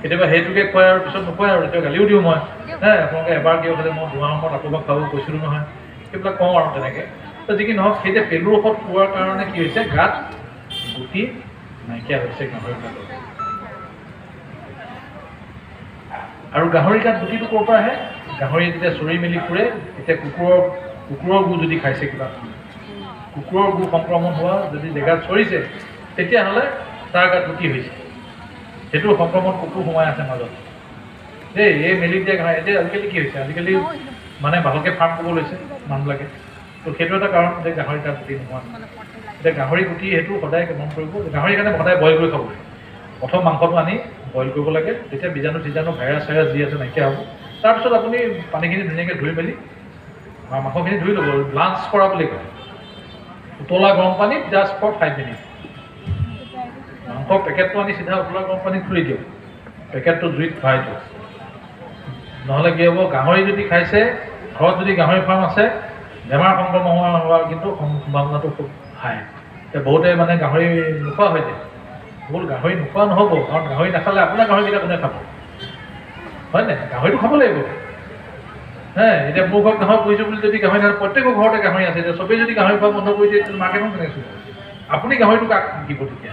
কেতিয়াবা সেইটোকে খুৱাই আৰু পিছত নোখোৱাই আৰু তেতিয়া গালিও দিওঁ মই, হে আপোনালোকে এবাৰ কিয় খালে, মই দুমাহৰ মূৰত আকৌ এবাৰ খুৱাব কৈছিলোঁ নহয়, সেইবিলাক কওঁ আৰু তেনেকৈ। তো যি কি নহওক, সেই যে পেলুৰ ঔষধ খোৱাৰ কাৰণে কি হৈছে, গাত গুটি নাইকিয়া হৈছে গাহৰিবিলাকৰ। আৰু গাহৰি গাত গুটিটো ক'ৰ পৰা আহে? গাহৰি যেতিয়া চৰি মেলি ফুৰে, তেতিয়া কুকুৰৰ গু যদি খাইছে, কিবা কুকুৰৰ গু সংক্ৰমণ হোৱা যদি জেগাত চৰিছে, তেতিয়াহ'লে তাৰ গাত গুটি হৈছে, সেইটো সংক্ৰমণ কুকুৰ সোমাই আছে মাজত দেই। এই মেলি দিয়া গাহৰি এতিয়া আজিকালি কি হৈছে, আজিকালি মানে ভালকৈ ফাৰ্ম কৰিব লৈছে মানুহবিলাকে, তো সেইটো এটা কাৰণ যে গাহৰি গাত গুটি নোহোৱা। এতিয়া গাহৰি গুটি সেইটো সদায় মন কৰিব, গাহৰি কাৰণে সদায় বইল কৰি খাব লাগে। প্ৰথম মাংসটো আনি বইল কৰিব লাগে, তেতিয়া বীজাণু চিজাণু ভাইৰাছ চাইৰাছ যি আছে নাইকিয়া হ'ব। তাৰপিছত আপুনি পানীখিনি ধুনীয়াকৈ ধুই মেলি মাংসখিনি ধুই ল'ব, ব্লাঞ্চ কৰা বুলি কয়, উতলা গৰম পানীত জাষ্ট ফৰ 5 মিনিট। মাংসৰ পেকেটটো আনি চিধা উতলা গৰম পানীত খুলি দিয়ক, পেকেটটো জুইত ভৰাই দিয়ক। নহ'লে কি হ'ব, গাহৰি যদি খাইছে, ঘৰত যদি গাহৰি ফাৰ্ম আছে, বেমাৰ সংক্ৰমণ হোৱাৰ কিন্তু সম্ভাৱনাটো খুব হাই। এতিয়া বহুতে মানে গাহৰি নোখোৱা হৈ যায়। ভুল, গাহৰি নোখোৱা নহ'ব, কাৰণ গাহৰি নাখালে আপোনাৰ গাহৰিকেইটা কোনে খাব, হয় নাই? গাহৰিটো খাব লাগিব। হে এতিয়া মোৰ ঘৰত গাহৰি পুহিছোঁ বুলি যদি গাহৰি নাখায়, প্ৰত্যেকৰ ঘৰতে গাহৰি আছে, এতিয়া চবেই যদি গাহৰি খোৱা বন্ধ কৰি দিয়ে, তেতিয়া মাৰ্কেটখন কেনেকৈ চলিব? আপুনি গাহৰিটো কাক দিব তেতিয়া?